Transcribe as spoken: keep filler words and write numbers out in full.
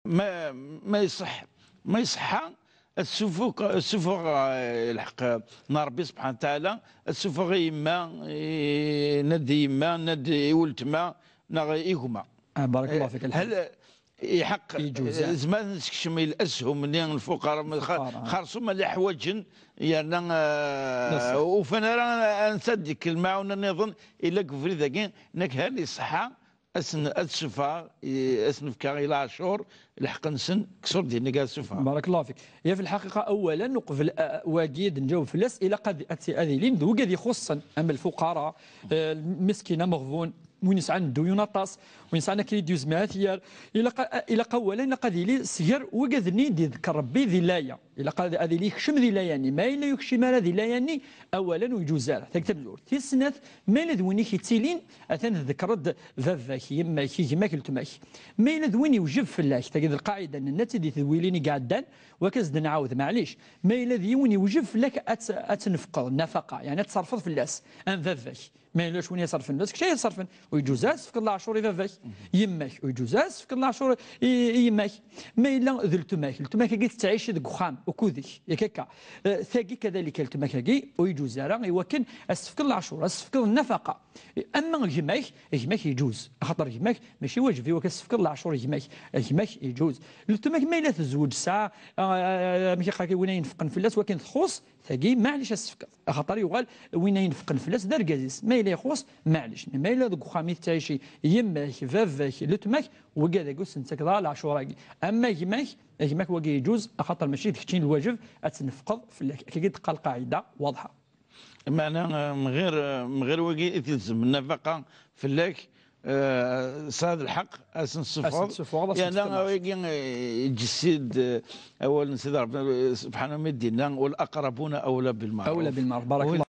ma, ma iṣeḥ, ma iṣeḥḥa, ad ssufuɣ, ad ssufuɣ, eh, lḥeqq n Ṛebbi subḥanahu wa taɛala, ad ssufuɣ i yemma, i, nad i yemma, nad i weltma, neɣ i gma. Ah, barakallahu fik, hal iḥeqq, Iǧuz, ah. Zman ad nsekcem i lashum-nni n lfuqara, Lfuqara, ah. Xerṣum ala ḥwaǧen, yerna, eh, Neṣṣeḥ. Ufan ara ad nsaddik lmaɛuna nniḍen, ila deg ubrid-agi, nekk hal iṣeḥḥa, ad sen-, ad sufɣeɣ, i, ad sen-fkeɣ i leɛcur, lḥeqq-nsen, ksur din ad sufɣeɣ. Barakallahu fik. Ya fi lḥaqiqa, awalen, uqbel, ah, wagi ad nǧaweb fell-as, ilaq ad, ad, ad ilin d wigad ixuṣṣen, am lfuqara, eh, miskin, ameɣbun, win yesɛan dduyun aṭas, win yesɛan akken i d-yuzmer ad t-yerr. Ilaq, ilaq awalen, ilaq ad yili sger wigad-nni d-iḍekker Rebbi di laya. Ilaq ad, ad yili yekcem di laya-nni. Ma yella ur yekcim ara di laya-nni, awalen ur yeǧuz ara. Tagi tamezwarut. Tis snat, ma yella d win i k-yettilin, atan tḍekker-d baba-k, yemma-k, gma-k, letma-k. Ma yella d win yewjeb fell-ak, tagi d lqaɛida, nenna-tt-id i tedwilin i iɛeddan, wak ad s-d-nɛawed, maɛlic. Ma yella d yiwen yewjeb fell-ak ad tt-, ad tnefqeḍ, nafaqa, yeɛni ad tṣerfeḍ fell-as, am baba-k. Ma yella win iṣerfen fell-as, kečč ay iṣerfen. Ur yeǧuz ara ad tefkeḍ leɛcur i baba-k. Yemma-k, ur yeǧuz ara ad tefkeḍ leɛcur i, i yemma-k. Ma yella d letma-k, letma-k-agi tettɛici deg uxxam, ukud-ik, yak akka. Eh, tagi kadalika, letma-k-agi, ur yeǧuz ara i wakken ad s-tefkeḍ leɛcur, ad s-tefkeḍ nafaqa. Ama gma-k, gma-k yeǧuz. Axaṭer gma-k, mačči wajeb i wakken ad s-tefkeḍ leɛcur i gma-k. Gma-k yeǧuz. Letma-k ma yella tezweǧ, tesɛa, ah, amek i qqaren, win ay infeqqen fell-as, wakken txuṣ, tagi, maɛlic ad s-tefkeḍ. Axaṭer yuɣal win ay infeqqen fell-as d argaz-is. Ma yella ixuṣ, maɛlic. Ma yella deg uxxam i tettɛici yemma-k, baba-k, letma-k, wigad-agi ur sen-ttakeḍ ara leɛcur-agi. Ama gma-k, gma-k wagi yeǧuz, axaṭer mačči d kečč i n lwajeb ad tnefqeḍ fell-ak. Akka i d-teqqar lqaɛida, waḍḥa. Meɛna, eh, mɣir, eh, mɣir wagi i tilzem nnafaqa fell-ak, eh, tesɛiḍ lḥeqq ad sen-tessufɣeḍ. Ad sen-tessufɣeḍ, ad Yerna sen-tefkeḍ. Wagi, eh, yeǧǧes-id, eh, awal n Sidi Ṛebbi, eh, subḥanahu, mi d-yenna: "Wal aqrabuna awla bil maɛruf." Awla bil maɛruf. Barakallahu